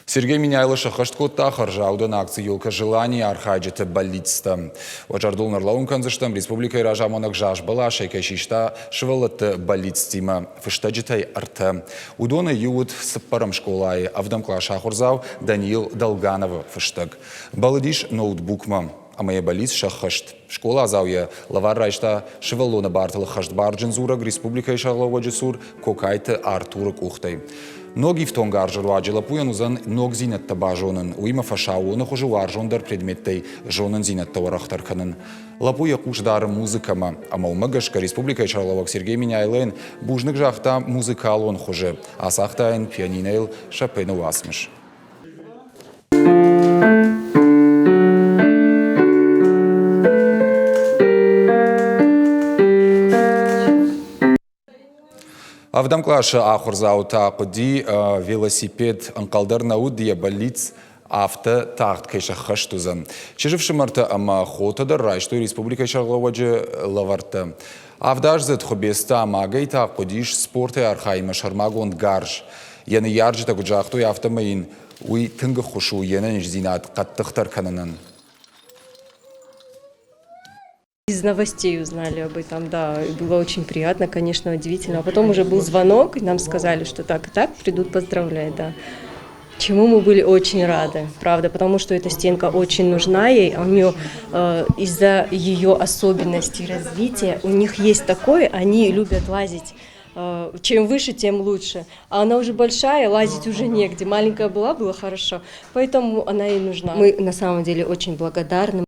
Сергей Меняйло сӕххӕст кодта хӕрзаудӕн акци «Елка желаний» архайджыты бӕллицтӕ. Уӕ зӕрдыл ӕрлӕууын кӕндзыстӕм, республикӕйы разамонӕг заз бӕласӕй кӕй систа сывӕллӕтты бӕллицтимӕ фыстӕджытӕй ӕртӕ. Уыдонӕй иу уыд цыппӕрӕм скъолайы ӕвдӕм къласы ахуырдзау Даниил Долгановы фыстӕг. Бӕллыдис ноутбукмӕ ӕмӕ йӕ бӕллиц сӕххӕст. Скъоладзау йӕ лӕвар райста сывӕллоны бартыл хӕстбарджын дзурӕг республикӕйы сӕргълӕууӕджы цур Кокайты Артуры къухтӕй. Ног ифтонгарзы руаджы лӕппуйӕн уыдзӕн ногдзинӕдтӕ базонын, уыимӕ фӕсаууоны хуызы уарзондӕр предметтӕй зонындзинӕдтӕ уӕрӕхдӕр кӕнын. Лӕппу йӕ хъус дары музыкӕмӕ, ӕмӕ уымӕ гӕсгӕ республикӕйы сӕргълӕууӕг Сергей Меняйлойӕн бузныг загъта музыкалон хуызы, ацагъта йын пианинӕйыл Шопены уацмыс. Ӕвдӕм къласы ахуырдзау та хъуыди велосипед, ӕнхъӕл дӕр нӕ уыд йӕ бӕллиц афтӕ тагъд кӕй сӕххӕст уыдзӕн. Чызджы фсымӕртӕ ӕмӕ хотӕ дӕр райстой республикӕйы сӕргълӕууӕджы лӕвӕрттӕ. Авдаздзыд Хуыбецты Амагӕй та хъуыдис спортӕй архайынмӕ сӕрмагонд гарз. Йӕ ныййарджытӕ куыд загътой, афтӕмӕй йын уый тынг ӕххуыс у йе нӕниздзинад хъӕддыхдӕр кӕнынӕн. Из новостей узнали об этом, да, и было очень приятно, конечно, удивительно. А потом уже был звонок, и нам сказали, что так и так, придут поздравлять, да. Чему мы были очень рады, правда, потому что эта стенка очень нужна ей, а у нее из-за ее особенностей развития, у них есть такое, они любят лазить чем выше, тем лучше. А она уже большая, лазить уже негде. Маленькая была, было хорошо. Поэтому она и нужна. Мы на самом деле очень благодарны.